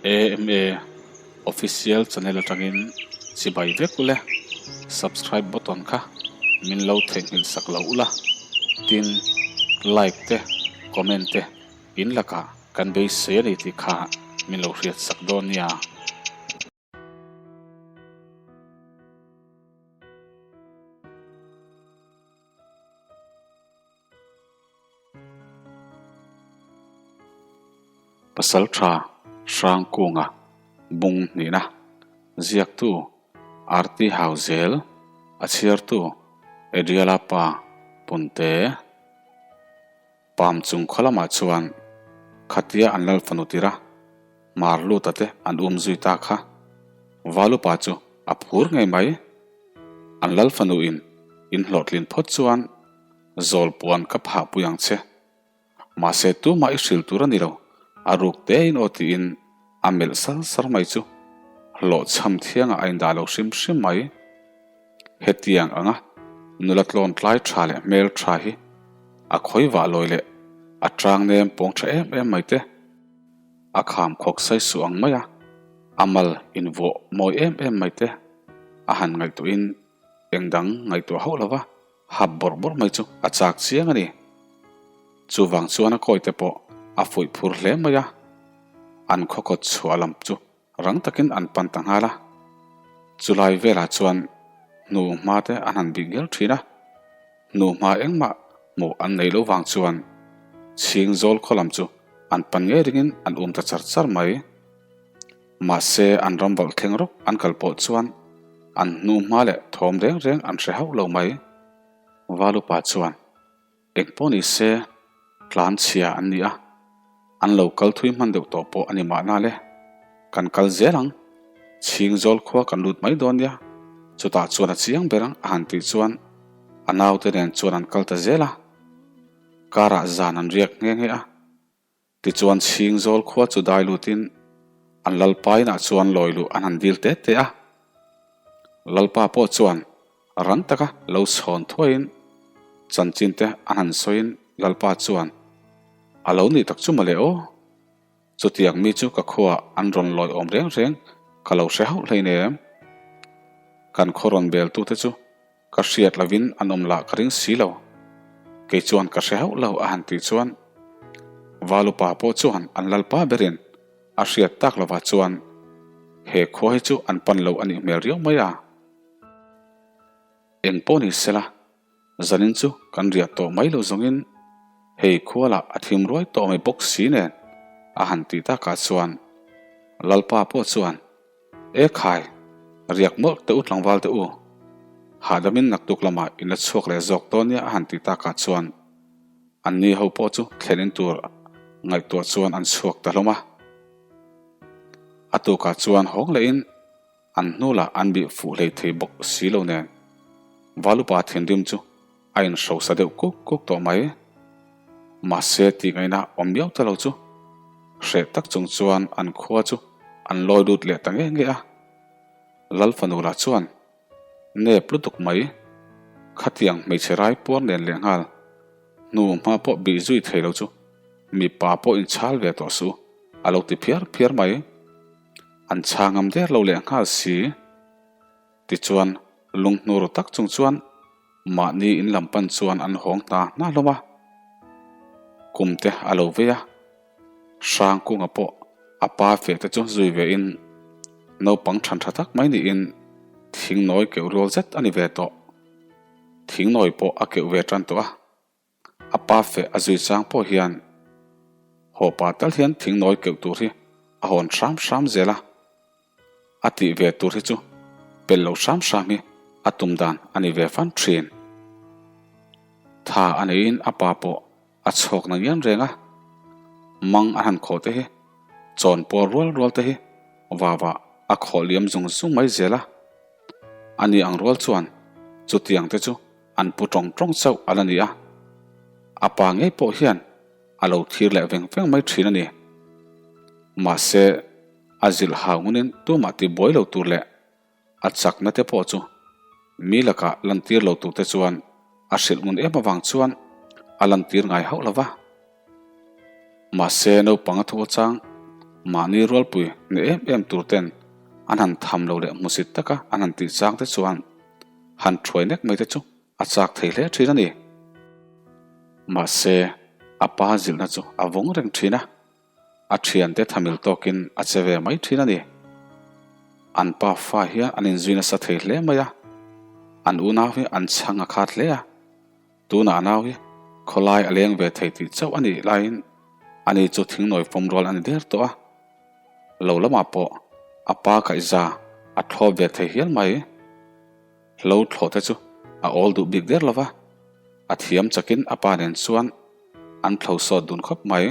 AMA Official channel atangin chibai vek ule, subscribe button kha min lo theihnghilh sak lo ula, tin like te comment te in lakah kan beisei a ni tih kha min lo hriat sak dawn nia. Pasaltha Hrangkunga bung hnihna ziaktu Arti Hauzel a chhiartu Adriala pa Punte Pam chung khaw lamah chuan khatia an lal fanu tira mar luta te an um zui ta kha. Valupa chu a phur ngei mai. An lal fanu in in hlawhtlin phawt chuan zawl puan ka phah pui ang che. Mahse tumah i hrilh tur a ni lo, a ruk te in aw tiin a melh sar sar mai chu hlawhchham thiangah a indah lo hrim hrim mai. Hetiang anga nula tlawn tlai tha leh hmel tha hi a khawi vah lawi leh a tang nem pawng tha em em mai te. A kham khawk sai suh ang mai a, a mal invuah mawi em em mai te a han ngaihtuahin eng dang ngaihtuah hauh lova hap bawrh bawrh mai chu a chak chiang a ni. Chuvang chuan a kawi te pawh a fuih phur hle mai a, an khaw kawt chhuah lam chu Rang takin an pan ta nghal a, chulai velah chuan hnu hma te an han bih ngel thin a, hnu hma engmah hmuh an nei lo vang chuan chhing zawl khaw lam chu an pan ngei ringin an um ta char char mai. Mahse an ram valh thleng rawk an kal pawh chuan an hnu hma leh thawm reng reng an hre hauh lo mai. Valupa chuan. Eng pawh ni se, tlan chhia an ni a, an lo kal thui hman deuh tawh pawh a ni mahna le. Kan kal zel ang, chhing zawl khua kan lut mai dawn nia, chutah chuan a chiang ber ang a han tih chuan a naute nen chuan an kal ta zel a, karah zan an riak nghe nghe a. Tichuan chhing zawl khua chu dai lutin an lalpa inah chuan lawi luh an han dil te te a. Lalpa pawh chuan rang taka lo chhawn thuaiin chanchin te an han sawiin lalpa chuan a lo nih tak chu mawle aw. Chutiang mi chu ka khuaah an rawn lawi awm reng reng ka lo hre hauh hleinem. Kan khaw rawn beltute chu Ka hriat lovin an awm lah ka ring si lo. Kei chuan ka hre hauh lo a han tih chuan Valupa pawh chuan an lalpa berin a hriat tak lovah chuan he khua hi chu an pan lo a nih hmel riau mai a. Eng pawh ni sela, zanin chu kan riah tawh mai lo zawngin hei khua lah a thim ruai tawh mai bawk si nen a han tih takah chuan lalpa pawh chuan E khai, riak mawlh teh u tlangval teh u. Hahdamin naktuk lamah in la chhuak leh zawk dawn nia a han ti takah chuan anni ho pawh chu thlen in tur ngaihtuah chuan an chhuak ta hlawm a. A tukah chuan hawng lehin an hnu lah an bih fuh hlei thei bawk si lo nen Valupa thinrim chu a inhrosa deuh kuk kuk tawh mai. Mahse tih ngaihna awm miau ta lo chu hreh tak chung chuan an khua chu an lawi lut leh ta nge nge a. Lal fanu lah chuan nep lutuk mai, khatiang hmeichhe rai puar nen leh nghal hnu hma pawh bih zui thei lo chu mipa pawh inchhal ve tawh suh a lo ti phiar phiar mai. An chhang ngam der lo leh nghal si. Tichuan lunghnur tak chung chuan Mahni in lam pan chuan an hawng hna hna hlawm a, kum te a lo vei a, Hrangkunga pawh a pa feh te chu zui ve in naupang than tha tak mai niin thing nawi keuh rual zet a ni ve tawh. Thing nawi pawh a keuh ve tan tawh a, a pa feh a zui chang pawh hian haw pa tal hian thing nawi keuh tur hi a hawn hram hram zel a. A tih ve tur hi chu pel lo hram hram hi a tum dan a ni ve fan thin. Tha a neiin a pa pawh a chhawk na ngian reng a, mang a han khawh te hi chawn pawl rual rual te hi vava a khawh liam zung zung mai zel a. A ni ang rual chuan chutiang te chu an pu tawng tawng chauh a la ni a, a pa ngei pawh hian a lo thir leh veng veng mai thin a ni. Mahse. A zilh hau ngunin tumah ti buai lo tur leh a chakna te pawh chu mi lakah lantir lo tur te chuan a hrilh ngun em avang chuan a lantir ngai hauh lo va. Mahse naupang a thu chang. Mahni rualpui ni em em tur ten an han tham lo leh hmusit taka an han tih chang te chuan han thuai nek mai te chu a chak thei hle thin a ni. Mahse, a pa zilhna chu a vawng reng thin a, a thiante thamil tawkin a che ve mai thin a ni. An pa fa hian an inzui nasa thei hle mai a, an unau hi an chhang a khat hle a. Tunah nau hi khawlai a leng ve thei tih chauh a nih laiin ani chu thingnawi fawm rual a ni der tawh a. Lo lamah pawh a pa kaihza a thlawp ve thei hial mai. Hlo thlawh te chu a awl duh bik der lo va, a thiam chakin a pa nen chuan an thlo sawt dun khawp mai.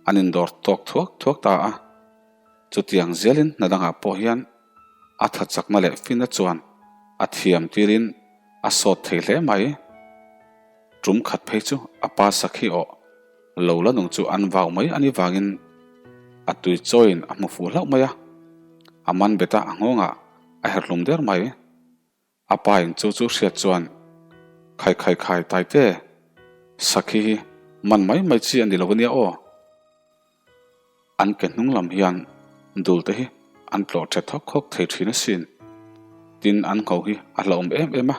An indawr tawk thuak thuak ta a. Chutiang zelin hna dangah pawh hian a tha chakna leh finna chuan a thiam tirin a sawt thei hle mai. Tum khat phei chu a pa sakhi awh lo la nung chu an vau mai a ni vangin a tui chawiin a hmu fuh hlauh mai a, a man bet a a nghawngah a herhlum der mai. A pa in chu chu hriat chuan Khai khai khai Taite, sakhi hi man mai mai chi a ni lo ania aw. An ke hnung lam hian dul te hi an tlawh tha thawk khawk thei thin asin. Tin an ngho hi a hlauhawm em em a,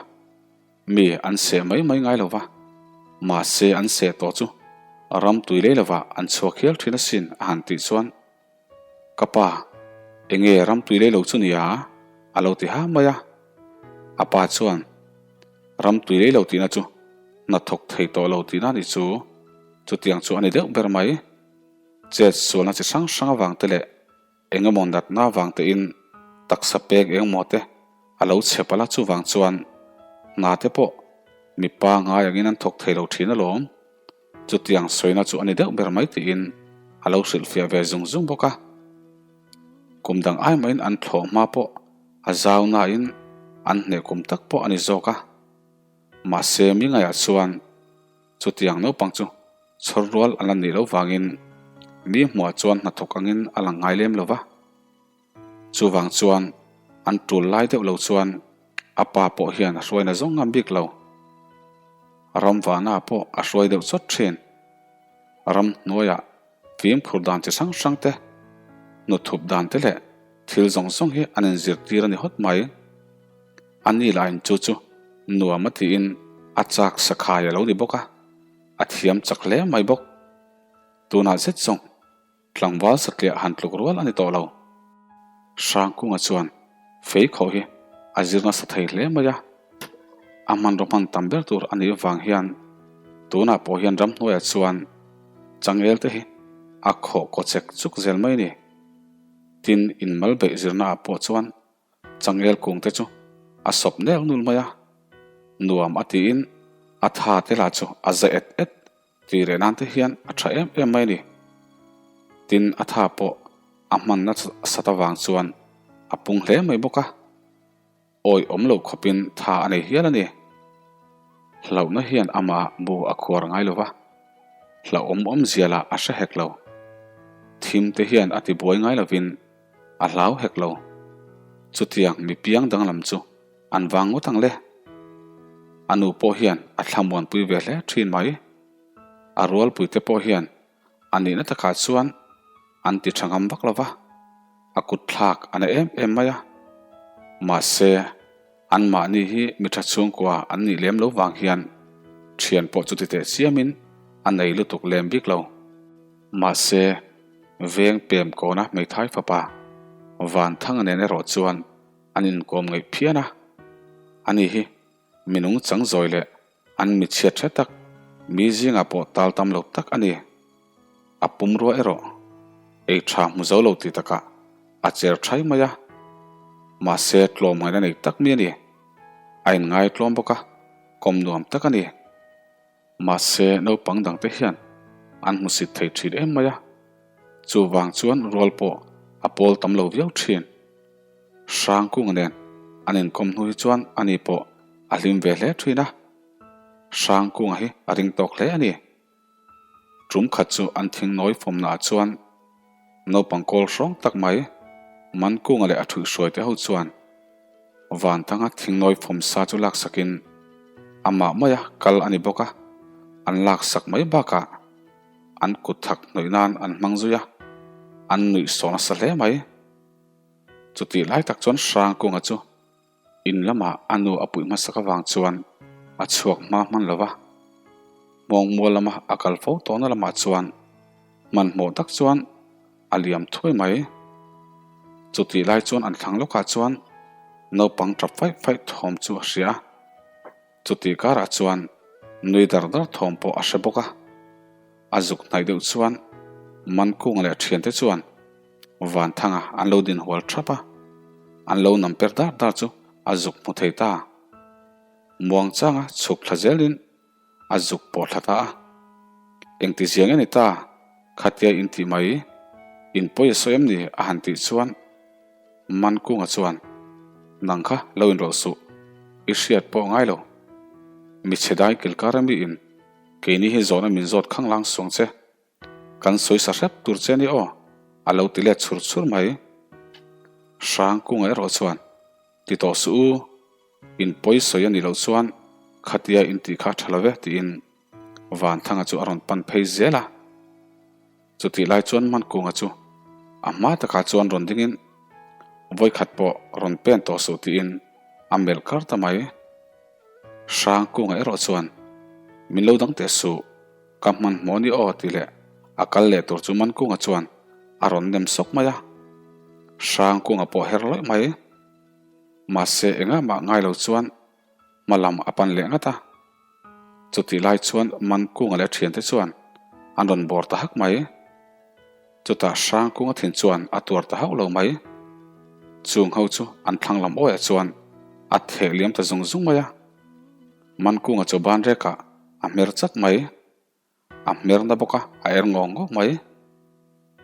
mi an seh mai mai ngai lo va, mahse an seh tawh chu ram tui lei lovah an chhuak hial thin asin a han tih chuan Ka pa, enge ram tui lei lo chu nia? a lo ti ha mai a. A pa chuan Ram tui lei lo tihna chu hnathawk thei tawh lo tihna ni chu chutiang chu a ni deuh ber mai. Chet sualna chi hrang hrang avang te leh eng emaw natna avang tein taksa pek eng emaw te a lo chhe palh a, chuvang chuan hna te pawh mipa ngai angin an thawk thei lo thin alawm. Chutiang sawina chu a ni deuh ber mai tiin a lo hrilhfiah ve zung zung bawk a. Kum dang ai mahin an thlawh hma pawh a zau nain an hneh kum tak pawh a ni zawk a. Mahse mi ngaiah chuan Chutiang naupang chu chhawr rual an la nih loh vangin mi hmuah chuan hnathawk angin a lang ngai lem lo va. Chuvang chuan an tul lai deuh lo chuan a pa pawh hian a hruaina zawng ngam bik lo. Ramvana pawh a hruai deuh chawt thin. Ramhnuaiah fimkhur dan chi hrang hrang te, hnuthup dan te leh thil zawng zawng hi an inzirtir a ni hawt mai. A ni lahin chu chu nuam a tiin a chak sakhai a lo ni bawk a, a thiam chak hle mai bawk. Tunah zet zawng tlangval satliah han tluk rual a ni tawh lo. Hrangkunga chuan feikhawh hi a zir nasa thei hle mai a, a hmanraw hman tam ber tur a nih vang hian tunah pawh hian ramhnuaiah chuan changel te hi a khawh kaw chek chuk zel mai a ni. Tin, inmal beih zirnaah pawh chuan Changel kung te chu a sawp nel nul mai a, nuam a tiin a tha te lah chu a za et et tih leh nan te hian a tha em em mai a ni. Tin a tha pawh a hmanna sat avang chuan a pung hle mai bawk a, awi awm lo khawpin tha a nei hial a ni. Hlauhna hian amah bu a khuar ngai lo va, hlauhawm awmzia lah a hre hek lo. Thim te hian a tibuai ngai lovin A hlau hek lo. Chutiang mi piang danglam chu an vang ngawt ang le. A nu pawh hian a thlamuanpui ve hle thin mai. A rualpuite pawh hian a nihna takah chuan an ti tha ngam vak lo va, a kut thlak a na em em mai a. Mahse, anmahni hi mi tha chhungkua an nih lem lo vang hian thian pawh chuti teh chiamin a nei lutuk lem bik lo. Mahse, Veng pem kawna hmeithai fapa Vanthanga nen erawh chuan an inkawm ngaih phian a. Ani hi minung chang zawi leh an michhiat hre tak, mi zingah pawh tal tam lo tak a ni. A pumrua erawh ei tha hmu zo lo ti takah a cher thai mai a. Mahse tlawmngaihna nei tak mi a ni. A inngai tlawm bawk a, kawm nuam tak a ni. Mahse, naupang dangte hian an hmusit thei thin em mai a, chuvang chuan rual pawh a pawl tam lo viau thin. Hrangkunga nen an inkawm hnu hi chuan ani pawh a hlim ve hle thin a, Hrangkunga hi a ring tawk hle a ni. Tum khat chu an thingnawi fawmnaah chuan naupang kawl hrawng tak mai Mankunga leh a thuihhruaite ho chuan Vantanga thingnawi fawm sa chu laksakin amah maia kal a ni bawk a, an laksak mai bakah an kut thak hnawih nan an hmang zui a. An nuih sawh nasa hle mai. Chutih lai tak chuan Hrangkunga chu in lamah a nu a puih hmasak avang chuan a chhuak hma hman lo va. Hmawngmual lama a kal fo tawhna lamah chuan hmanhmawh tak chuan a liam thuai mai. Chutih lai chuan an thlang lawkah chuan naupang tap faih faih thawm chu a hria a. Chutih karah chuan nui dar dar thawm pawh a hre bawk a. A zuk hnaih deuh chuan Mankunga leh a thiante chuan Vanthanga an lo din hual thap a, an lo nam per dar dar chu a zuk hmu thei ta. Muangchanga chhuk thla zelin a zuk pawh thla ta a. Engti ziang nge ni ta, khatia in tih mai, in pawi a sawi em ni a han tih chuan Mankunga chuan, Nang kha lo inrawlh suh, i hriat pawh ngai lo. Michhe dai kilkar ami in keini hi zawhna min zawt khang lang suang che. Kan sawi sa hrep tur che ni aw, a lo ti let chhur chhur mai. Hrangkunga erawh chuan, Ti tawh suh u, in pawi sawi a nih loh chuan khatia in tih kha a tha lo ve tiin Vanthanga chu a rawn pan phei zel a. Chutih lai chuan Mankunga chu a hma takah chuan rawn dingin vawikhat pawh rawn pen tawh suh tiin a melh kar ta mai. Hrangkunga erawh chuan, Min lo dang teh suh, ka hmanhmawh ni aw tih leh a kal leh tur chu Mankunga chuan a rawn nem sawk mai a. Hrangkunga pawh her lawih mai. Mahse engah mah ngai lo chuan hma lam a pan leh ngat a. Chutih lai chuan Mankunga leh a thiante chuan an rawn bawr ta hak mai. Chutah Hrangkunga thin chuan a tuar ta hauh lo mai. Chung ho chu an thlang lam awiah chuan a theh liam ta zung zung mai a. Mankunga chu ban rekah a hmer chat mai. A hmer na bawk a, a er ngawk ngawk mai.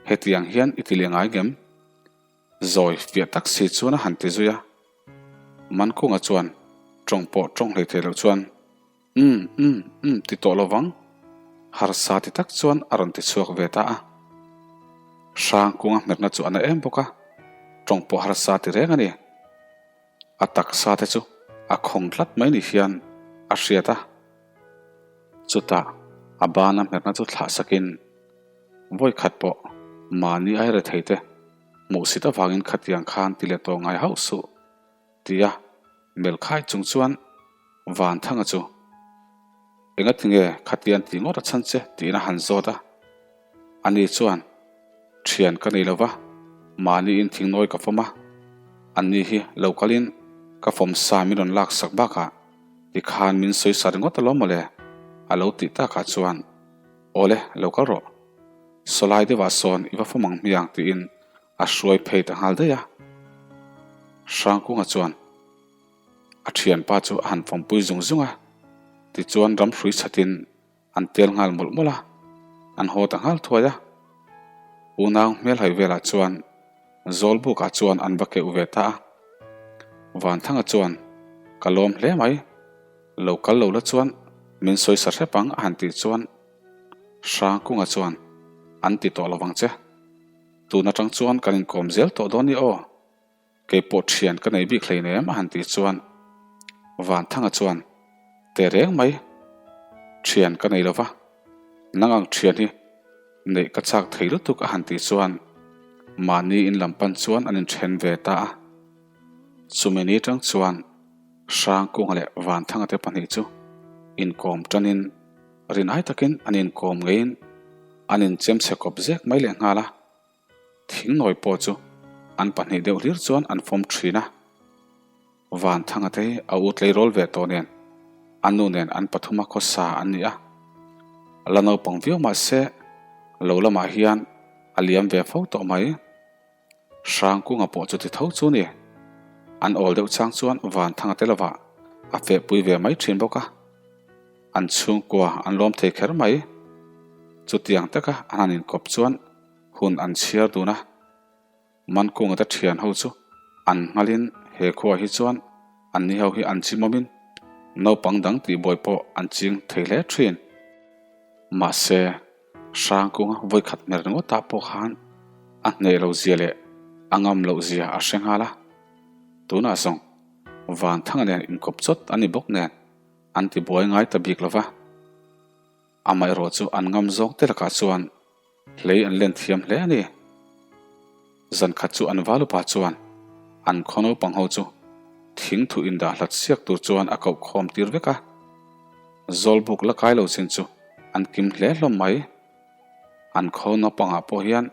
Hetiang hian i ti leh ngai ngem? Zawi fiah tak si chuan a han ti zui a. Mankunga chuan tawng pawh tawng hlei thei loh chuan, Umm, umm, umm ti tawh lo vang. Harsa ti tak chuan a rawn ti chhuak ve ta a. Hrangkunga hmerna chu a na em bawk a, tawng pawh harsa ti reng a ni. A taksa te chu a khawng tlat mai ni hian a hriat a. Chutah a bana hmerna chu thlah sakin vawi khat pawh mahni ai rethei te hmuhsit avangin khatiang khan ti leh tawh ngai hauh suh tia melkhai chung chuan Vanthanga chu engatinge khatiang tih ngawt a chhan che tiin a han zawt a. Ani chuan, Thian ka nei lova, mahniin thingnawi ka fawm a, anni hi lo kalin ka fawm sa min rawn laksak bakah tikhan min sawi sa ringawt alawm mawle, a lo tih takah chuan, Awle, lo kal rawh. Sawlai deuhah sawn i va fawm ang hmiang tiin a hruai phei ta nghal daih a. Hrangkunga chuan a thianpa chu a han fawmpui zung zung a, tichuan ramhrui chhatin An tel nghal mawlh mawlh a, an haw ta nghal thuai a. Unau hmelhai velah chuan Zawlbukah chuan an va keuh ve ta a. Vanthanga chuan, Ka lawm hle mai, lo kal lo la chuan min sawi sa hrep ang a han tih chuan Hrangkunga chuan, An ti tawh lovang che. Tun atang chuan kan inkawm zel tawh dawn ni aw. Kei pawh thian ka nei bik hleinem a han tih chuan Vanthanga chuan Teh reng mai, thian ka nei lova, nang ang thian hi neih ka chak thei lutuk a han tih chuan mahni in lam pan chuan an inthen ve ta a. Chumi ni tang chuan Hrangkunga leh Vanthanga te pahnih chu inkawm tanin rinai takin an inkawm ngeiin an inchemchhe kawp zek mai lehnghal a. Thingnawi pawh chu an pahnih deuh hlir chuan an fawm thin a. Vanthanga te hi a u tleirawl ve tawh nen a nu nen an pathuma khawsa an ni a. La naupang viau mah se lo lamah hian a liam ve fo tawh mai. Hrangkunga pawh chu ti tho chu ni. An awl deuh chang chuan Vanthanga te lovah a fehpui ve mai thin bawk a. An chhungkua an lawm thei kher mai. Chutiang taka an han inkawp chuan hun an chhiar dun a, Mankunga te thian ho chu an nghalin he khua hi chuan an ni ho hi an chimawmin naupang dang tihbuai pawh an ching thei hle thin. Mahse, Hrangkunga vawikhat hmer ringawtah pawh khan a hneh lo zia leh a ngam loh zia a hre nghal a, tunah zawng Vanthanga nen inkawp chawt a ni bawk nen an tibuai ngai ta bik lo va. Amaherawh chu an ngam zawk te lakah chuan hlei an len thiam hle a ni. Zan khat chu an valupa chuan an khaw naupang ho chu thing thu indah hlat siak tur chuan a koh khawm tir vek a. Zawlbuk la kai lo chin chu an kim hle hlawm mai. An khaw naupangah pawh hian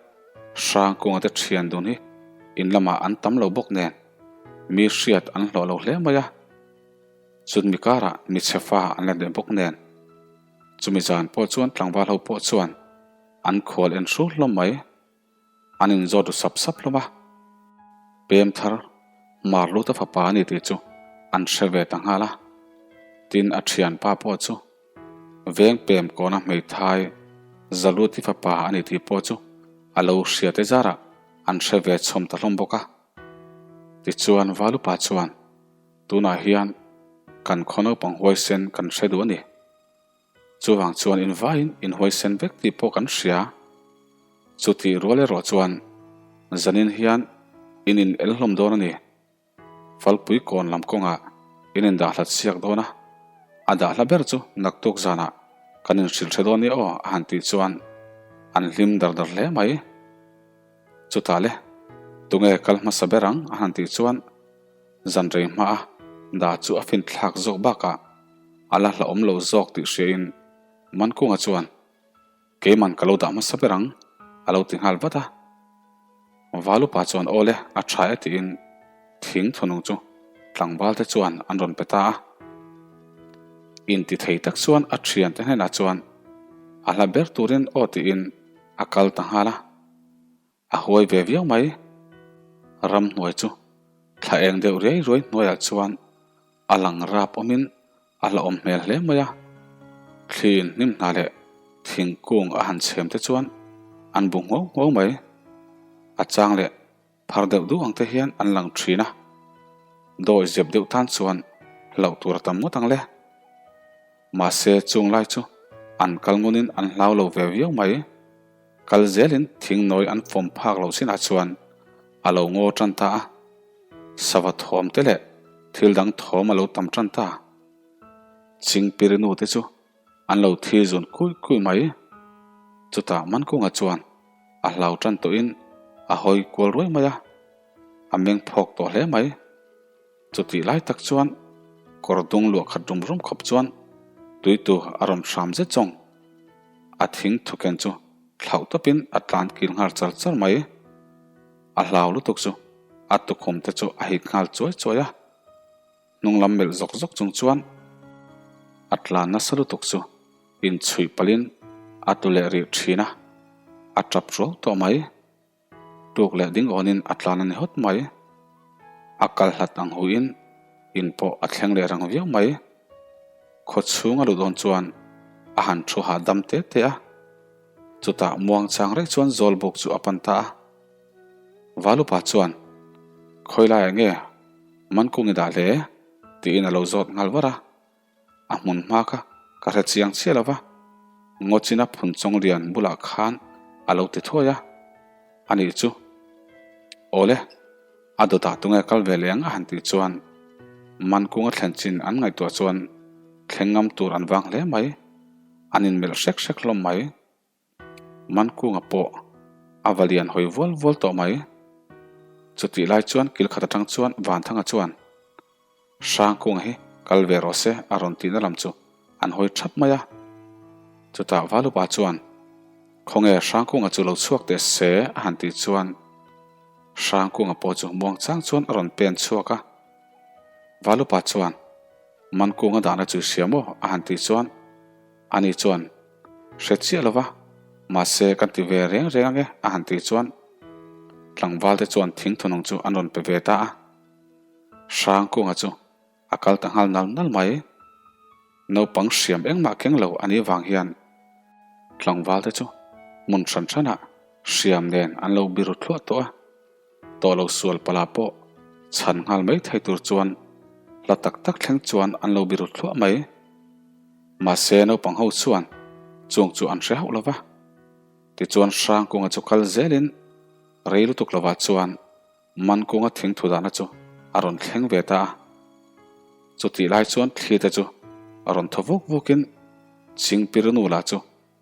Hrangkunga te thian dun hi in lamah an tam lo bawk nen mi hriat an hlawh lo hle mai a. Chutmi karah michhe fa an la leh bawk nen chumi zan pawh chuan tlangval ho pawh chuan an khual en hru hlawm mai. An inzawt ru sap sap hlawm a, pem thar Marluta fapa a ni tih chu an hre ve ta nghal a. Tin, a thianpa pawh chu veng pem kawna hmeithai Zaluti fapa a ni tih pawh chu a lo hria te zarah an hre ve chhawm ta hlawm bawk a. Tichuan, Valupa chuan, Tunah hian kan khaw naupang huaisen kan hre duh a ni. Chuvang chuan invaiin inhuaisen vek tih pawh kan hria. Chutih rual erawh chuan zanin hian in in el hlawm dawn a ni. Falpui kawn lam kawngah in indah hlat siak dawn a, a dah hla ber chu naktuk zanah kan inhrilh hre dawn nia aw a han tih chuan an hlim dar dar hle mai. Chutah le, tunge kal hmasa ber ang a han tih chuan Zan rei hmaa dah chu a finthlak zawk bakah a la hlauhawm lo zawk tih hriain Mankunga chuan, Keiman ka lo dah hmasa ber ang, a lo ti nghal vat a. Valupa chuan aw le, a tha e tiin thing thunung chu tlangval te chuan an rawn pe ta a. Inti thei tak chuan a thiante hnenah chuan a hla ber turin aw tiin a kal ta nghal a. A huai ve viau mai. Ramhnuai chu thla eng deuh riai ruai hnuaiah chuan a lang rap awmin a hlauhawm hmel hle mai a. Thliin hnim hna leh thingkung a han chhem te chuan an bu ngho ngho mai. A chang leh phar deuh duh ang te hian an lang thin a. Dawi zep deuh tan chuan hlauh tur a tam ngawt ang le. Mahse chung lai chu an kal ngunin an hlau lo ve viau mai. Kal zelin thing nawi an fawm phak loh chinah chuan a lo ngaw tan ta a, sava thawm te leh thil dang thawm a lo tam tan ta. Chingpiri nu te chu an lo thi zun kui kui mai. Chutah Mankunga chuan a hlau tan tawhin a hawi kual ruai mai a, a meng phawk tawh hle mai. Chutih lai tak chuan kawr dung luah khat rum rum khawp chuan tuitu a rawn hram zet zawng. A thing thuken chu thlauh tawpin a tlan kil nghal char char mai. A hlau lutuk chu a tukhum te chu a hit nghal chuai chuai a. Hnung lam melh zawk zawk chung chuan a tlan nasa lutuk chu inchhuih palhin a tlu leh rih thin a, a tap ruau tawh mai. Tuk leh ding awnin a tlan a ni hawt mai. A kal hlat ang huiin in pawh a thleng leh rang viau mai. Khaw chhung a luh dawn chuan a han thu hahdam te te a. Chutah muang chang reng chuan Zawlbuk chu a pan ta a. Valupa chuan, Khawi laiah nge Mankung i dah hle? tiin a lo zawt nghal var a. A hmun hma kha ka hre chiang chiah lo va, Ngawchina phun chawng lian bulah khan a lo ti thuai a, a nih chu. Awle, a dawtah tunge kal ve leh ang a han tih chuan Mankunga thlen chin an ngaihtuah chuan thleng ngam tur an vang hle mai, an inmelh hrek hrek hlawm mai. Mankunga pawh a va lian hawi vual vual tawh mai. Chutih lai chuan kil khat atang chuan Vanthanga chuan, Hrangkunga hi kal ve rawh se a rawn tihna lam chu an hawi thap mai a. Chutah Valupa chuan, Khawnge Hrangkunga chu lo chhuak teh se a han tih chuan Hrangkunga pawh chu muangchang chuan a rawn pen chhuak a. Valupa chuan, Mankunga dahna chu i hria maw? a han tih chuan Ani chuan, Hre chiah lo va, mahse kan ti ve reng reng ange a han tih chuan tlangval te chuan thing thunung chu an rawn pe ve ta a. Hrangkunga chu a kal ta nghal nal nal mai. Naupang hriam engmah keng lo a nih vang hian tlangval te chu hmun hran hranah hriam nen an lo biru thluah tawh a. Tawh lo sual pala pawh chhan nghal mai thei tur chuan hla tak tak thleng chuan an lo biru thluah mai. Mahse naupang ho chuan chung chu an hre hauh lo va. Tichuan Hrangkunga chu kal zelin rei lutuk lovah chuan Mankunga thingthu dahna chu a rawn thleng ve ta a. Chutih lai chuan thli te chu a rawn thaw vuk vukin Chingpirinu lah chu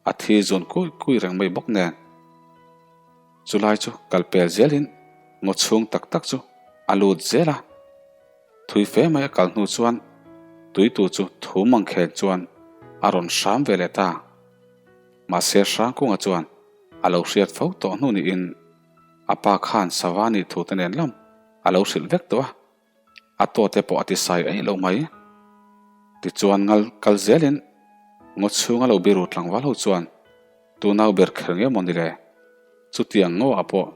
A thi zun kui kui reng mai bawk nen. Chulai chu kal pel zelin Ngaw chhung tak tak chu a lut zel a. Thui fe mai a kal hnu chuan tuitu chu thu mangkhen chuan a rawn hram ve leh ta. Mahse Hrangkunga chuan a lo hriat fo tawh hnu niin a pa khan sava nih thu te nen lam a lo hrilh vek tawh a, a taw te pawh a ti sai eih lo mai. Tichuan ngal kal zelin ngaw chhunga lo biru tlangval ho chuan tunau ber kher nge maw ni le? Chutiang ngaw ah pawh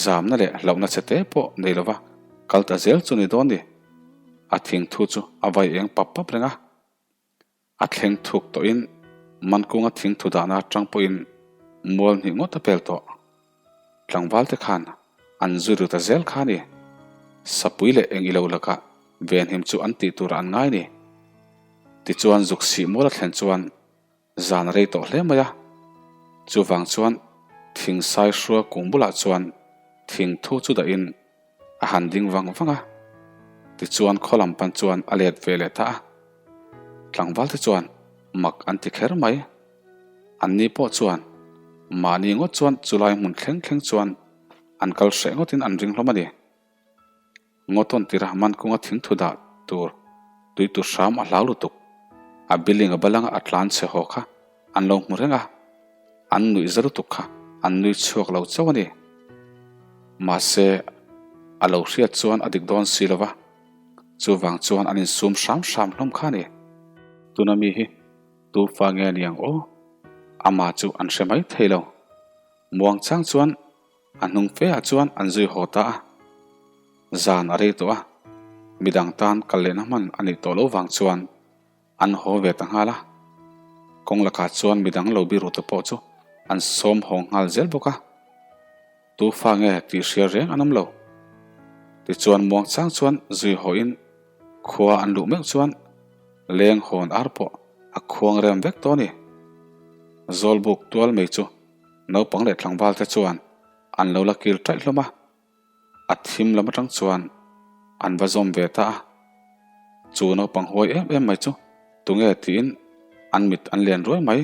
zamna leh hlauhna che te pawh nei lova kal ta zel chu ni dawn ni. A thingthu chu a vai eng pap pap reng a. A thleng thuk tawhin Mankunga thingthu dahna atang pawhin mual hnih ngawt a pel tawh. Tlangval te khan an zui ru ta zel kha a ni. Sapui leh eng ilo lakah venhim chu an tih turah an ngai ni. Tichuan zuk sih mual a thlen chuan zan a rei tawh hle mai a. Chuvang chuan thingsai hrua kung bulah chuan thingthu chu dahin A han ding vang vang a, tichuan khaw lam pan chuan a let ve leh ta a. Tlangval te chuan mak an ti kher mai. Anni pawh chuan mahni ngawt chuan chulai hmun thleng thleng chuan an kal hreh ngawtin an ring hlawm a ni. Ngawtawn tira Mankunga thingthu dah tur tui tur hram a hlau lutuk. A building a balanga a tlan chhe haw kha an lo hmu reng a. An nuih za lutuk kha an nui chhuak lo chauh a ni. Mahse, a lo hriat chuan a dik dawn si lo va, chuvang chuan an insum hram hram hlawm kha a ni. Tuna mi hi tu fa nge ni ang aw? Amah chu an hre mai thei lo. Muang chang chuan a hnung fe ah chuan an zui haw ta a. Zan a rei tawh a, midang tan kal lehna hman a nih tawh loh vang chuan An haw ve ta nghal a, kawng lakah chuan midang lo biru te pawh chu an sawm haw nghal zel bawk a. Tu fa nge tih hria reng an awm lo. Tichuan muangchang chuan zui hawhin khua an luh meuh chuan leng hawn ar pawh a khuang rem vek tawh a ni. Zawlbuk tual mai chu naupang leh tlangval te chuan an lo la kil ṭaih hlawm a. A thim lam atang chuan an va zawm ve ta a, chu naupang huai em em mai chu tunge tiin an mit an lian ruai mai.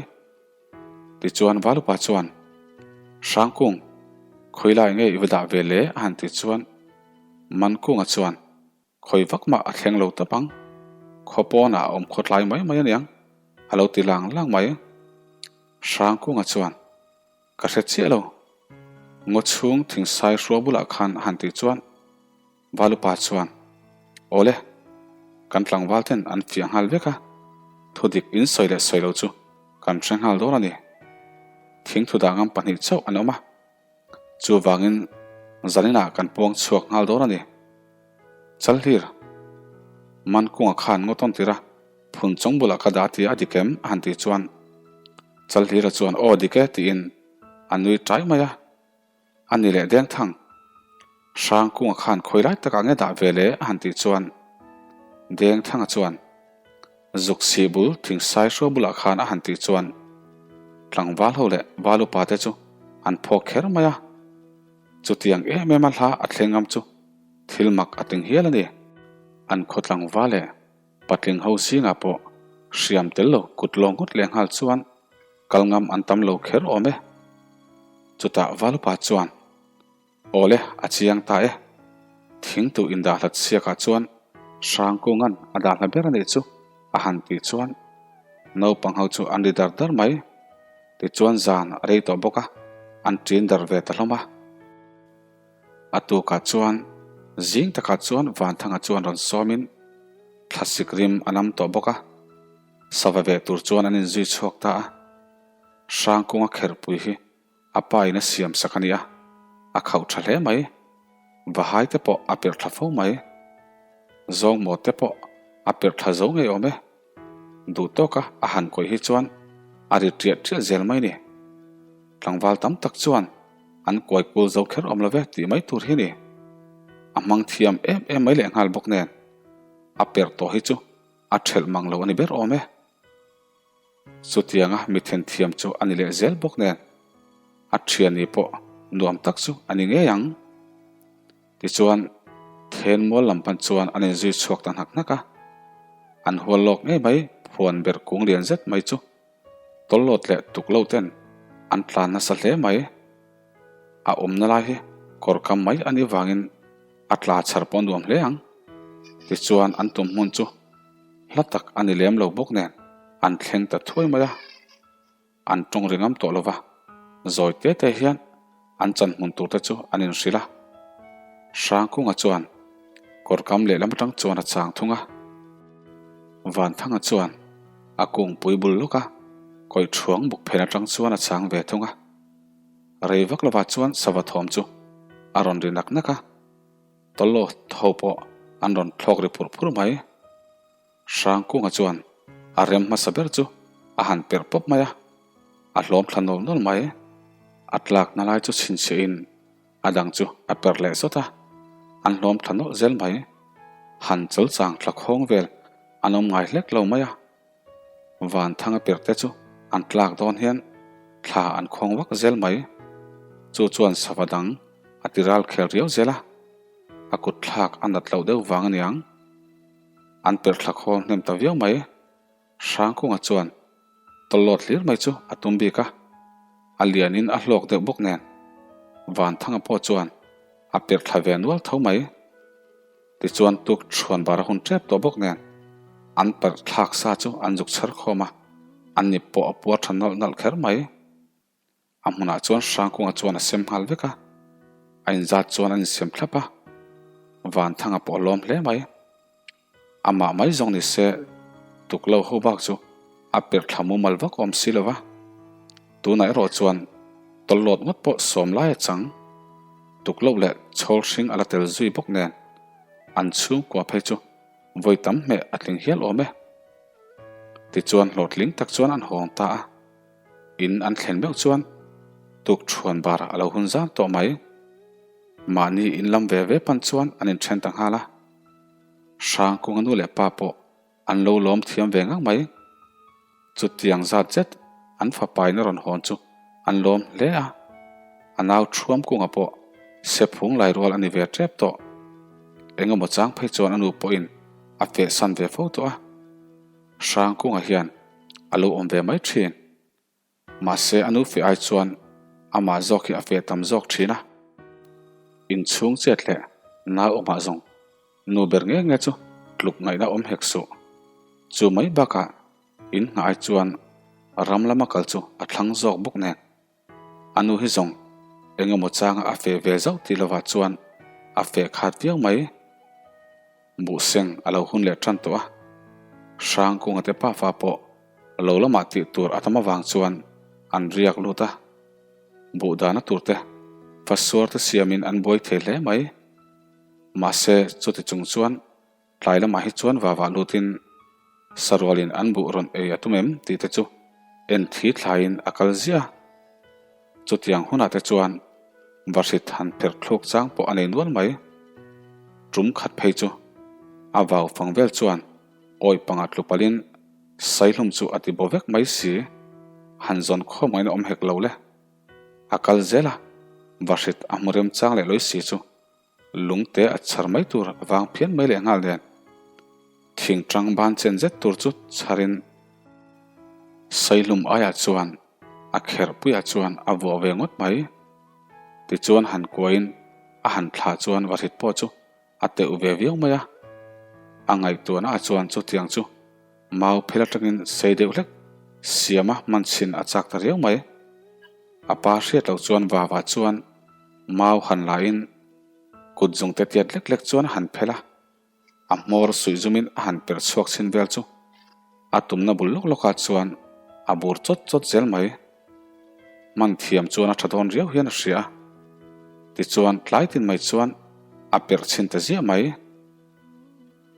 Tichuan Valupa chuan, Hrangkung, khawilai nge i va dah ve le? a han ti chuan Mankunga chuan, Khawi vak mah a thleng lo tawp ang, khaw pawnah a awm khawtlai mai mai aniang, a lo ti lang lang mai. Hrangkunga chuan, Ka hre chiah lo. Ngaw chhung thingsai hrua bulah khan a han tih chuan Valupa chuan, Awle, kan tlangval ten an fiah nghal vek a, thudik in sawi leh sawi lo chu kan hre nghal dawn a ni. Thingthu dangam pahnih chauh an awm a, chuvangin zaninah kan puang chhuak nghal dawn a ni. Chalhlir, Mankunga khan ngaw tawn tir a, Phun chawng bulah ka dah tia a dik em? a han tih chuan Chalhlira chuan aw dik e tiin a nui ṭai mai a. A ni leh deng thang. Hrangkunga khan khawi lai takah nge dah ve le? a han tih chuan Deng Thanga chuan Zuk sih bul thingsai hrua bulah khan a han tih chuan tlangval ho leh val upa te chu an phawk kher mai a. Chutiang em em a hla a thleng ngam chu thil mak a ting hial a ni. An khaw tlangval leh Patling ho zingah pawh hriam tel lo kut lawng ngawt leh nghal chuan kal ngam an tam lo kher awm e. Chutah Valupa chuan, Awle, a chiang ta e. Thingtu indahhlat siakah chuan Hrangkunga'n a dahhla ber a nih chu a han tih chuan naupang ho chu an ri dar dar mai. Tichuan zan a rei tawh bawk a, an ṭin dar ve ta hlawm a. A tukah chuan zing takah chuan Vanthanga chuan rawn sawmin thlasik rim a nam tawh bawk a, sava veh tur chuan an inzui chhuak ta a. Hrangkunga kherhpui hi a pa in a siam sak a ni a, a khauh tha hle mai. Vahai te pawh a perh thla fo mai. Zawngmaw te pawh a perh thla zo ngei awm e. Duh tawka a han kawih hi chuan a ri ṭiah ṭiah zel mai ni. Tlangval tam tak chuan an kuai kul zo kher awm lo ve tih mai tur hi ni. A hmang thiam em em mai leh nghal bawk nen a perh tawh hi chu a ṭhelh mang lo a ni ber awm e. Chutianga mi thenthiam chu a ni leh zel bawk nen a ṭhiani pawh nuam tak chu a ni ngei ang. Tichuan, Thenmual lam pan chuan an inzui chhuak ta hnak hnak a. An hual lawk ngei mai phuan ber kung lian zet mai chu tawllawt leh tuk lo ten an tlan nasa hle mai. A awmna lai hi Kawr kam mai a nih vangin a tla chhar pawh nuam hle ang. Tichuan an tum hmun chu hla tak a ni lem lo bawk nen an thleng ta thuai mai a. An tawng ri ngam tawh lo va, zawi te te hian an chan hmun tur te chu an inhrilh a. Hrangkunga chuan kawr kam lehlam atang chuan a chang thung a. Vanthanga chuan a kungpui bul lawk a, kawih thuang buk phen atang chuan a chang ve thung a. Rei vak lovah chuan sava thawm chu a rawn ri nak nak a, tawllo tho pawh an rawn thlawk ri phur phur mai. Hrangkunga chuan a rem hmasa ber chu a han perh pawp mai a, a hlawm thla nawl nawl mai. A tlakna lai chu chhinchhiahin a dang chu a perh leh zawt a, an hlawm thla nawlh zel mai. Han chawl chang thla khawng vel an awm ngai hlek lo mai a. Van thanga perh te chu an tlak dawn hian thla an khawng vak zel mai. Chu chuan sava dang a ti ral khel riau zel a, a kut thlak a nat loh deuh vang aniang. An perh thla khawl hnem ta viau mai. Hrangkunga chuan tawlawt hlir mai chu a tum bik a, a lianin a hlawk deuh bawk nen Vanthanga pawh chuan a perh thla ve nual tho mai. Tichuan tuk chhuan bar a hun tep tawh bawk nen an perh thlak sa chu an zuk chher khawm a, an ni pawh a puar tha nawlh nawlh kher mai. A hmunah chuan Hrangkunga chuan a sem nghal vek a, a inzat chuan an insem thlap a, Vanthanga pawh a lawm hle mai. Amah mai zawng ni se tuklo ho bak chu a perh thla mumal vak awm si lo va, tunah erawh chuan tawlhlawt ngawt pawh sawm lai a chang. Tuklo leh chhawl hring a la tel zui bawk nen an chhungkua phei chu vawi tam hmeh a tling hial awm e. Tichuan hlawhtling tak chuan an hawng ta a. In an thlen meuh chuan tuk thuan bar a lo hun zan tawh mai. Mahni in lam ve ve pan chuan an inthen ta nghal a. Hrangkunga nu leh pa pawh an lo lawm thiam ve ngang mai. Chutiang zat zet an fapain a rawn hawn chu an lawm hle a. A nau thuam kunga pawh sephung lai rual a ni ve tep tawh. Engemaw chang phei chuan a nu pawhin a fehsan ve fo tawh a. Hrangkunga hian a lo awm ve mai thin. Mahse a nu feh ai chuan amah zawk hi a feh tam zawk thin a. Inchhung chet leh nau awmah zawng nu ber nge nge chu tluk ngaihna awm hek suh. Chu mai bakah in nghah ai chuan ram lama kal chu a thlang zawk bawk nen. A nu hi zawng eng emaw changa a feh ve zauh tih lovah chuan a feh khat viau mai. Buhseng a lo hun leh tan tawh a, Hrangkunga te pafa pawh lo lamah tih tur a tam avang chuan an riak lut a. Buh dahna tur te fasuar te siamin an buai thei hle mai. Mahse chuti chung chuan Tlai lamah hi chuan vavah lutin sarualin an buh rawn ei a tum em tih te chu en thi thlaiin a kal ziah a. Chutiang hunah te chuan vahrit han pherh thluk chang pawh a nei nual mai. Tum khat phei chu a vau fang vel chuan awi panga tlu palhin saihlum chu a ti bo vek mai si, han zawn khawm angin a awm hek lo le. A kal zel a, vahrit a hmu remchang leh lawi si chu Lungte a chhar mai tur vang phian mai leh nghal nen thing tang ban chen zet tur chu chharin Saihlum aiah chuan a kherh puiah chuan a vuah ve ngawt mai. Tichuan han kuain a han thlah chuan vahrit pawh chu a teuh ve viau mai a. A ngaihtuahna ah chuan chutiang chu mau phel atangin sei deuh hlek siama hman chhin a chak ta riau mai. A pa hriat loh chuan vavah chuan Mau han lahin kut zungte tiat lek lek chuan a han phelh a, a hmawr suih zumin a han perh chhuak chhin vel chu a tumna bul lawk lawkah chuan a bur chawt chawt zel mai. Hman thiam chuan a tha dawn riau hian a hria a, tichuan tlai tin mai chuan a perh chhin ta ziah mai.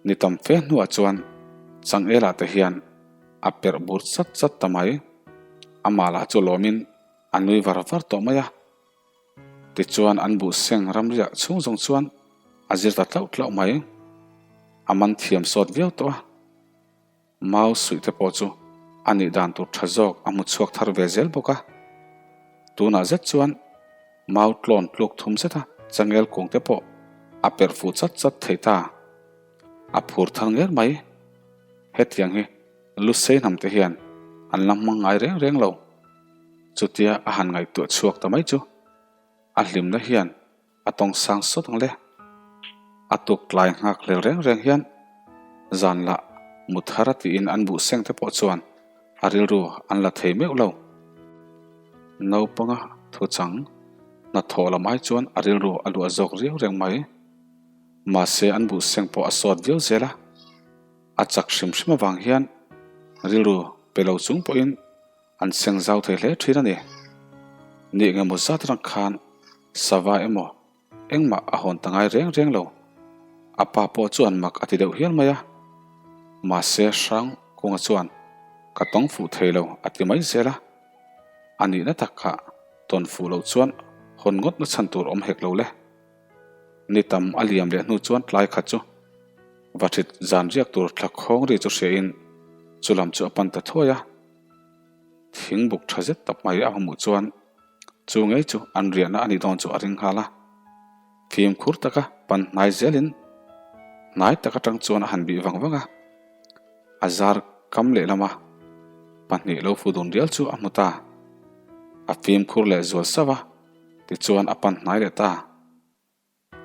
Ni tam fe hnuah chuan Changelah te hian a perh bur chat chat ta mai. Amah lah chu lawmin a nui var var tawh mai a. Tichuan an buh seng ramriah chhung zawng chuan a zir ta tlauh tlauh mai. A man thiam sawt viau tawh a. Mau suih te pawh chu a nih dan tur tha zawk a hmu chhuak thar ve zel bawk a. Tunah zet chuan mau tlawn tluk thum zeta changel kung te pawh a perh fuh chat chat thei ta. A phur thar nger mai. Hetiang hi Lusei hnam te hian an la hmang ngai reng reng lo. Chutia a han ngaihtuah chhuak ta mai chu a hlimna hian A tawng sang sawt ang le. A tuk tlai nghak hlel reng reng hian zan lah mut har a tiin an buh seng te pawh chuan a rilru an la thei meuh lo. Naupanga thuchang hnathawh lam ai chuan a rilru a luah zawk riau reng mai. Mahse an buh seng pawh a sawt viau zel a. A chak hrim hrim avang hian rilru pe lo chung pawhin An seng zau thei hle thin a ni. Ni engemaw zat atang khan sava emaw engmah a hawn ta ngai reng reng lo. A pa pawh chuan mak a ti deuh hial mai a. Mahse hrang kunga chuan ka tawng fuh thei lo a ti mai zel a. A nihna tak kha tawn fuh loh chuan hawn ngawt na chhan tur awm hek lo le. Ni tam a liam leh hnu chuan tlai khat chu Vathit zan riak tur thla khawng ri chu hriain chu lam chu a pan ta thuai a. Thing buk tha zet tak mai a hmuh chuan chu ngei chu an riahna a nih dawn chu a ring nghal a. Fimkhur taka pan hnai zelin hnai tak atang chuan a han bih vang vang a. A zar kam lehlama pahnih lo fu dun rial chu a hmu ta. A fimkhur leh zual sauh a, tichuan a pan hnai leh ta.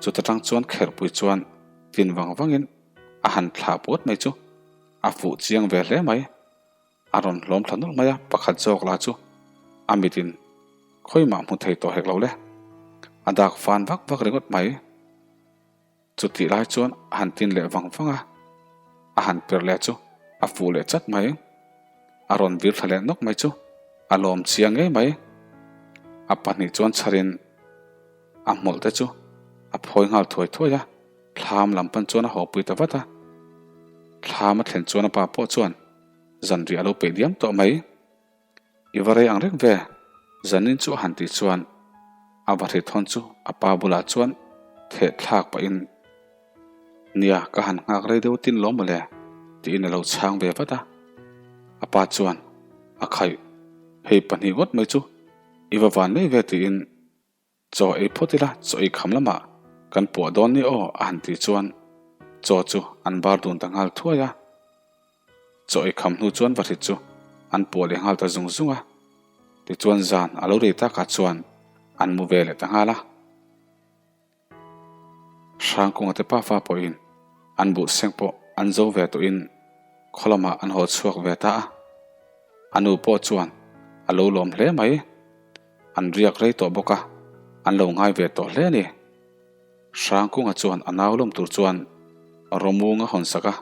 Chuta tang chuan kherhpui chuan tin vang vangin a han thlah puat mai chu a fuh chiang ve hle mai. A rawn hlawm thla nawlh mai a, pakhat zawk lah chu a mitin khawimah hmu thei tawh hek lo le. A dak fan vak vak ringawt mai. Chutih lai chuan a han tin leh vang vang a, a han per leh chu a fuh leh chat mai. A rawn vir thla leh nawk mai chu a lawm chiang ngei mai. A pahnih chuan chharin A hmawlh te chu a phawi nghal thuai thuai a, thlam lam pan chuan a haw pui ta vat a. Thlam a thlen chuan a pa pawh chuan zanriah a lo peih diam tawh mai. I va rei ang reng ve, zanin chu a han tih chuan a va hri thawn chu a pa bulah chuan theh thlak pahin, Nia, ka han nghak rei deuh tin lawm mawle, tiin a lo chhang ve vat a. A pa chuan, A khaih, hei pahnih ngawt mai chu i va van mai ve tiin Chaw ei phawt ila, chaw ei kham lamah kan puah dawn ni aw a han tih chuan chaw chu an bar dun ta nghal thuai a. Chaw ei kham hnu chuan Vahrit chu an puah leh nghal ta zung zung a. Tichuan zan a lo rei takah chuan an mu ve leh ta nghal a. Hrangkunga te pafa pawhin an buh seng pawh an zo ve tawhin khaw lamah an haw chhuak ve ta a. A nu pawh chuan a lo lawm hle mai. An riak rei tawh bawk a, an lo ngai ve tawh hle a ni. Hrangkunga chuan a nau lawm tur chuan Rawmung a hawn sak a,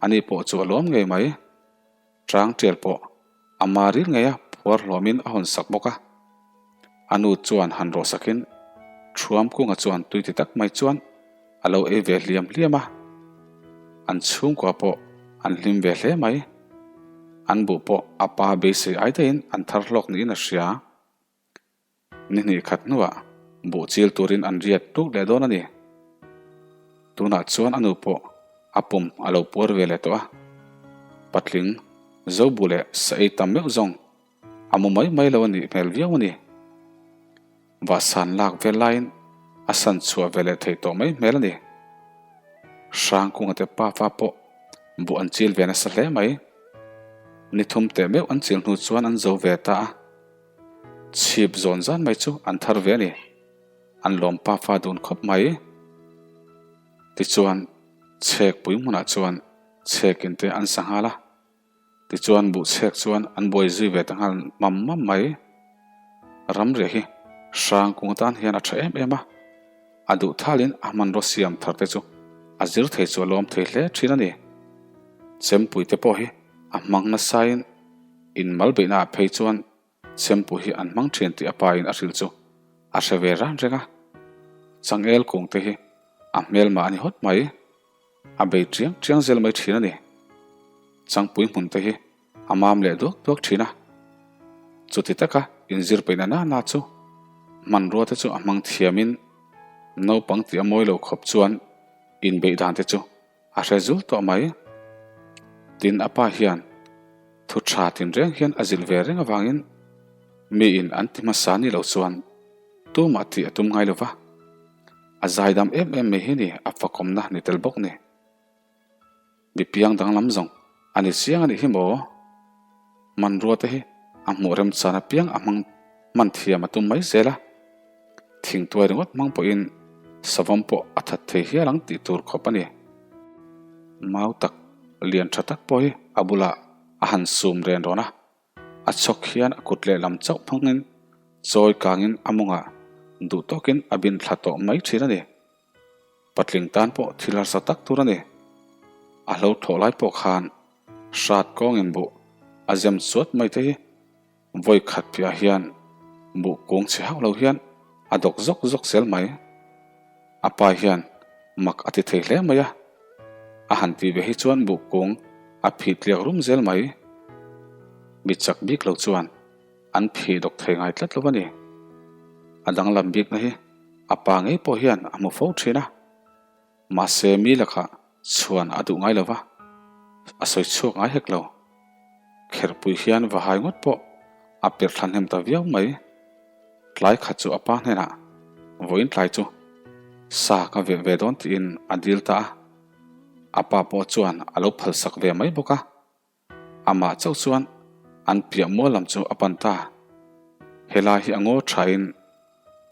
ani pawh chu a lawm ngei mai. Chang tial pawh a ma ril ngei a phuar hlawmin a hawn sak bawk a. A nu chuan han rawh sakin Thuam kunga chuan tui ti tak mai chuan a lo ei ve hliam hliam a. An chhungkua pawh an hlim ve hle mai. An buh pawh a pa beisei ai daihin an thar hlawk niin a hria. Ni hnih khat hnuah buh chil turin an riat tuk leh dawn a ni. Tunah chuan a nu pawh a pum a lo puar ve leh tawh a. Patling, Zobu leh sa ei tam meuh zawng a mu mai mai lo a nih hmel viau a ni. Vahsan lak vel laiin a san chhuah ve leh theih tawh mai hmel a ni. Hrangkunga te pafa pawh buh an chil ve nasa hle mai. Ni thum teh meuh an chil hnu chuan an zo ve ta a. Chhip zawn zan mai chu an thar ve a ni. An lawm pafa dun khawp mai. Tichuan, chhek pui hmunah chuan chhekin te an sa nghal a. Tichuan buh chhek chuan an buai zui ve ta nghal mam mam mai. Ramriah hi hrang kung atan hian a tha em em a. A duh thalin a hmanraw siam thar te chu a zir thei chu a lawm thei hle thin a ni. Chempui te pawh hi a hmang nasain In mal beihnaah phei chuan chempui hi an hmang thin tih a pain a hrilh chu a hre ve ran reng a. Changel kung te hi a hmelmah a ni hawt mai. A bei chiang chiang zel mai thin a ni. Changpui hmun te hi a mam leh duak duak thin a. Chuti taka inzir peihna na na chu hmanrua te chu a hmang thiamin naupang tih a mawi lo khawp chuan inbeih dan te chu A hre zul tawh mai. Tin a pa hian thu tha tinreng hian a zilh ve reng avangin miin an ti hmasa ni lo chuan tumah tih a tum ngai lo va. A zaidam em em mai hi ni a fakawmna ni tel bawk ni. Mi piang danglam zawng a ni chiang a nih hi maw? Hmanrua te hi a hmuh remchan apiang a hmang hman thiam a tum mai zel a. Thingtuai ringawt hmang pawhin savawm pawh a that thei hial ang tih tur khawp a ni. Mau tak lian tha tak pawh hi a bulah a han sum ren rawn a, a chhawk hian a kut lehlam chauh hmangin chawi kangin a mawngah duh tawkin a bin thla tawh mai thin a ni. Patling tan pawh thil harsa tak tur a ni. A hlo thawh lai pawh khan hrat kawngin buh a zem chuat mai te hi Vawi khat piah hian buh kung chhe hauh lo hian a dawk zawk zawk zel mai. A pa hian mak a ti thei hle mai a, a han tih ve hi chuan buh kung a phih tliak rum zel mai. Mi chak bik lo chuan an phih dawk thei ngai tlat lo a ni. A danglam bikna hi a pa ngei pawh hian a hmu fo thin a. Mahse mi lakah chhuan a duh ngai lo va, a sawi chhuak ngai hek lo. Kherhpui hian va hai ngawt pawh a per thla hnem ta viau mai. Tlai khat chu a pa hnenah vawiin tlai chu sa ka veh ve dawn tiin a dil ta a. A pa pawh chuan a lo phalsak ve mai bawk a. Amah chauh chuan an piah mual lam chu a pan ta. Helai hi a ngaw thain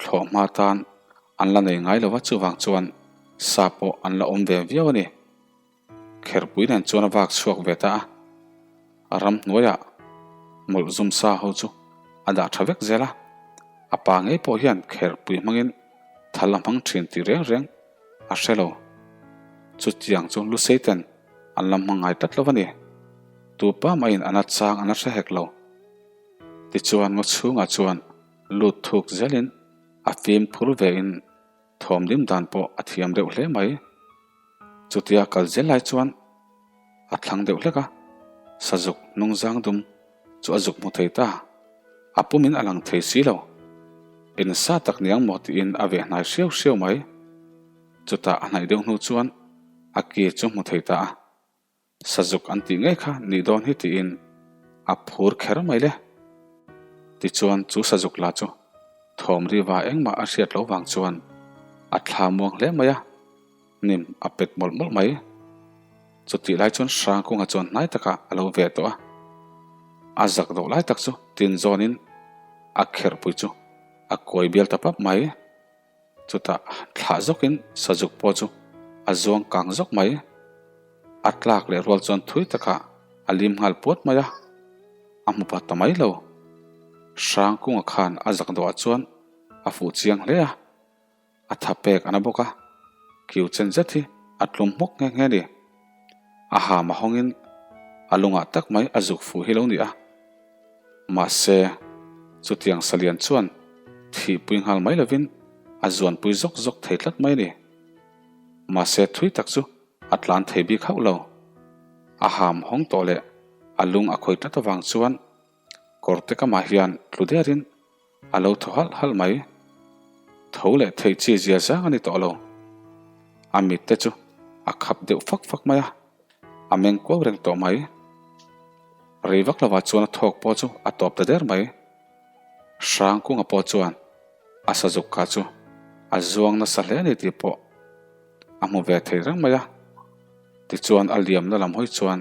thlawh hma tan an la nei ngai lo va, chuvang chuan sa pawh an la awm ve viau a ni. Kherpui nen chuan a vak chhuak ve ta a, a ramhnuaiah mawlh zum sa ho chu a dah tha vek zel a, a pa ngei pawh hian kherpui hmangin thal a hmang thin tih reng reng a hre lo. Chutiang chu Luseiten an la hma ngai tlat lo a ni. Tu pa mahin a na chang an la hre hek lo. Tichuan ngaw chhungah chuan lut thuk zelin a fim phur vein thawm dim dan pawh a thiam deuh hle mai. Chutia kal zel lai chuan a thlang deuh hlek a, sazuk hnungzang dum chu a zuk hmu thei ta. A pumin a lang thei si lo. Insa tak niang maw tiin a veh hnai hriau hriau mai. Chutah a hnaih deuh hnu chuan a ki chu hmu thei ta a, Sazuk an tih ngei kha nih dawn hi tiin a phur kher mai le. Tichuan chu Sazuk la chu thawm riva engmah a hriat loh vang chuan a thla muang hle mai a, hnim a pet mawlh mawlh mai. Chutih lai chuan Hrangkunga chuan hnai takah a lo ve tawh a, a zak deuh lai tak chu tin zawnin a kherhpui chu a kuai bial ta pap mai. Chutah thlah zawkin sazuk pawh chu a zuang kang zawk mai. A tlak leh rual chuan thui takah a lim nghal puat mai a, a hmu pha ta mai lo. Hrangkunga khan a zak dawhah chuan a fuh chiang hle a, a tha pek a na bawk a, kiu chen zet hi a tlum hmawk nghe nghe a ni. A ham a hawngin a lungah tak mai a zuk fuh hi lo ni a. Mahse, chutiang salian chuan thihpui nghal mai lovin a zuanpui zawk zawk thei tlat mai a ni. Mahse, thui tak chu a tlan thei bik hauh lo. A ham hawng tawh leh a lung a khawi tlat avang chuan kawrte kamah hian tlu derin A lo thaw halh halh mai. Tho leh theih chi zia zang a ni tawh lo. A mit te chu a khap deuh fak fak mai a, a meng kuau reng tawh mai. Rei vak lovah chuan a thawk pawh chu a tawp ta der mai. Hrangkunga pawh chuan a sazuk kha chu a zuang nasa hle a ni tih pawh a hmu ve thei reng mai a. Tichuan a liamna lam hawi chuan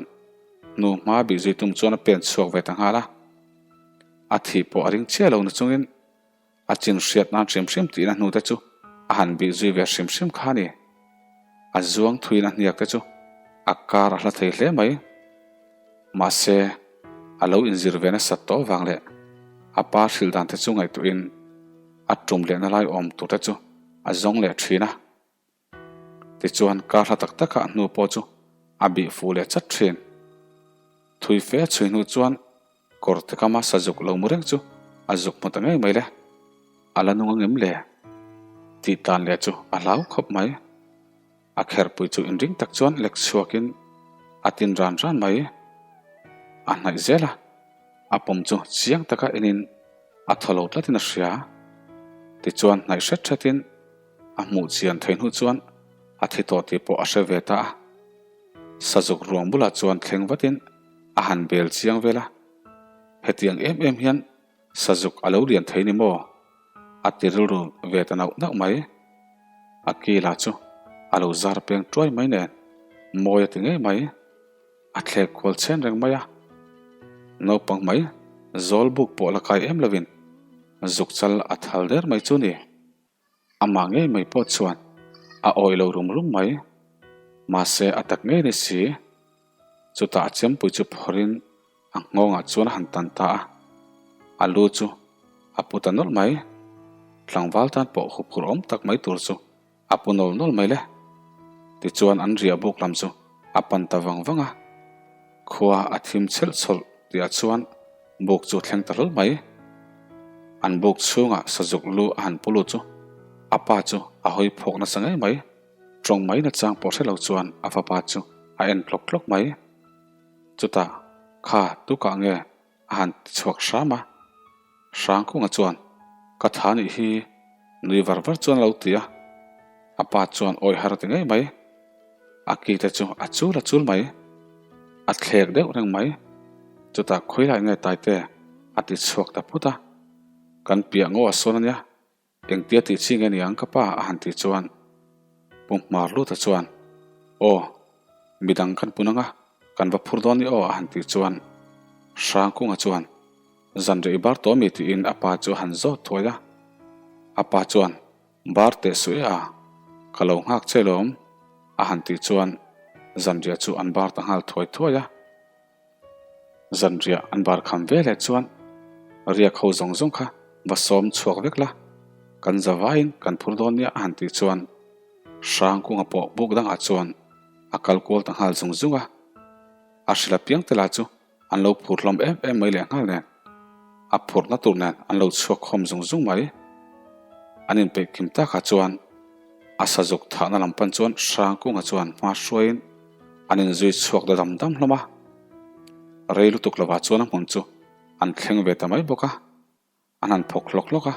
hnu hma bih zui tum chuan a pen chhuak ve ta nghal a. A thih pawh a ring chiah lo na chungin a chin hriat nan hrim hrim tihna hnute chu a han bih zui ve hrim hrim kha a ni. A zuang thuin a hniak te chu a kar a hla thei hle mai. Mahse, a lo inzir ve nasat tawh vang leh a pa hrilh dan te chu ngaihtuahin a tum lehna lai awm tur te chu a zawng leh thin a. Tichuan kar hla tak takah hnu pawh chu a bih fuh leh chat thin. Thui fe chhui hnu chuan kawrte kama sazuk lo mu reng chu a zuk hmu ta ngei mai le. A la nung angem le? Tih tan leh chu a hlau khawp mai. A kherpui chu inring tak chuan lek chhuakin a tin ran ran mai. A hnaih zel a, a pawm chu chiang taka enin a thaw lo tlatin a hria. Tichuan hnaih hret hretin A hmuh chian thei hnu chuan a thi tawh tih pawh a hre ve ta a. Sazuk ruang bulah chuan thleng vatin a han bel chiang vel a. Hetiang em em hian Sazuk a lo lian thei ni maw? A ti rilru ve ta nauh nauh mai. A kila chu a lo zar peng tuai mai nen mawi a ti ngei mai. A thlek kual chen reng mai a. Naupang mai zawl buk pawh la kai em lovin zuk chal a thal der mai chu ni. Amah ngei mai pawh chuan a awih lo rum rum mai. Mahse a tak ngei ni si. Chutah a chempui chu phawrhin a nghawngah chuan a han tan ta a. A lu chu a pu ta nawlh mai. Tlangval tan pawh huphurh awm tak mai tur chu a pu nawl nawl mai le. Tichuan an riah buk lam chu a pan ta vang vang a. Khua a thim chhelh chhawlh tihah chuan buk chu a thleng ta hlawl mai. An buk chhungah sazuk lu a han pu lut chu a pa chu a hawi phawk nasa ngei mai. Tawng mai nachang pawh hre lo chuan a fapa chu a en tlawk tlawk mai. Chutah, Kha, tukah nge a han ti chhuak hram a. Hrangkunga chuan, Ka tha nih hi, nui var var chuan a lo ti a. A pa chuan awi har a ti ngei mai. A ki te chu a chul a chul mai. A thlek deuh reng mai. Chutah khawi lai nge Taite a ti chhuak ta phut a. Kan piah ngaw a sawn a nia. Engtia tih chi nge niang ka pa a han tih chuan Pu Hmarluta chuan Aw, midang kan pun anga kan va phur dawn ni aw a han tih chuan Hrangkunga chuan Zanriah i bar tawh mi tiin a pa chu a han zawt thuai a. A pa chuan Bar teh suh e a, ka lo nghak che lawm a han tih chuan zanriah chu an bar ta nghal thuai thuai a. Zanriah an bar kham ve leh chuan riak ho zawng zawng kha va sawm chhuak vek la, kan za vaiin kan phur dawn nia a han tih chuan Hrangkunga pawh buk dangah chuan a kal kual ta nghal zung zung a. A hrilh apiang te lah chu an lo phur hlawm em em mai leh nghal nen, a phurhna tur nen an lo chhuak khawm zung zung mai. An inpeih kim takah chuan a sazuk thahna lam pan chuan Hrangkunga chuan hma hruaiin An inzui chhuak ta dam dam hlawm a, rei lutuk lovah chuan a hmun chu an thleng ve ta mai bawk a, an han phawk hlawk hlawk a,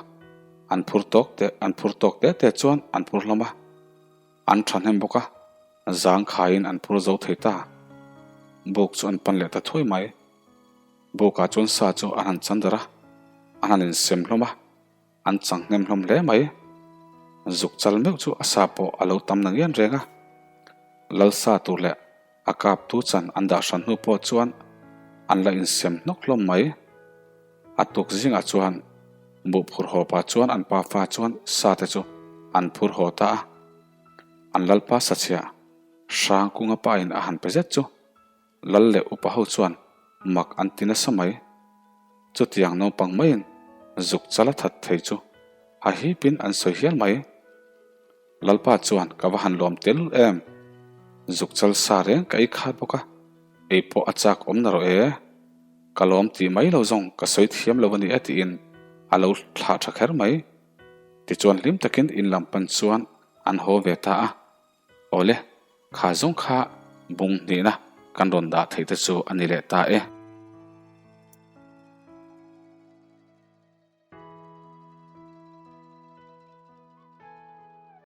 an phur tawk teh an phur tawk teh teh chuan an phur hlawm a, an thahnem bawk a, zang khaiin an phur zo thei ta. Buk chu an pan leh ta thuai mai. Bukah chuan sa chu an han chan darh a, an han insem hlawm a. An chang hnem hlawm hle mai. Zuk chal meuh chu a sa pawh a lo tam na ngian reng a. Lal sa tur leh a kap tu chan an dah hran hnu pawh chuan an la insem hnawk hlawm mai. A tuk zingah chuan buh phur haw pah chuan an pa fa chuan sa te chu an phur haw ta a. An lalpa sachhiah Hrangkunga pa in a han pe zet chu Lal leh upa ho chuan mak an ti nasa mai. Chutiang naupang maiin zuk chal a that thei chu a hipin an sawi hial mai. Lalpa chuan ka va han lawm tel em! Zuk chal sa reng ka ei khat bawk a, ei pawh a chak awm na rawh e. Ka lawm tih mai lo zawng ka sawi thiam lo a ni e tiin a lo thlah tha kher mai. Tichuan hlim takin in lam pan chuan an haw ve ta a. Awle, kha zawng kha bung hnihna kan rawn dah theih te chu a ni leh ta e.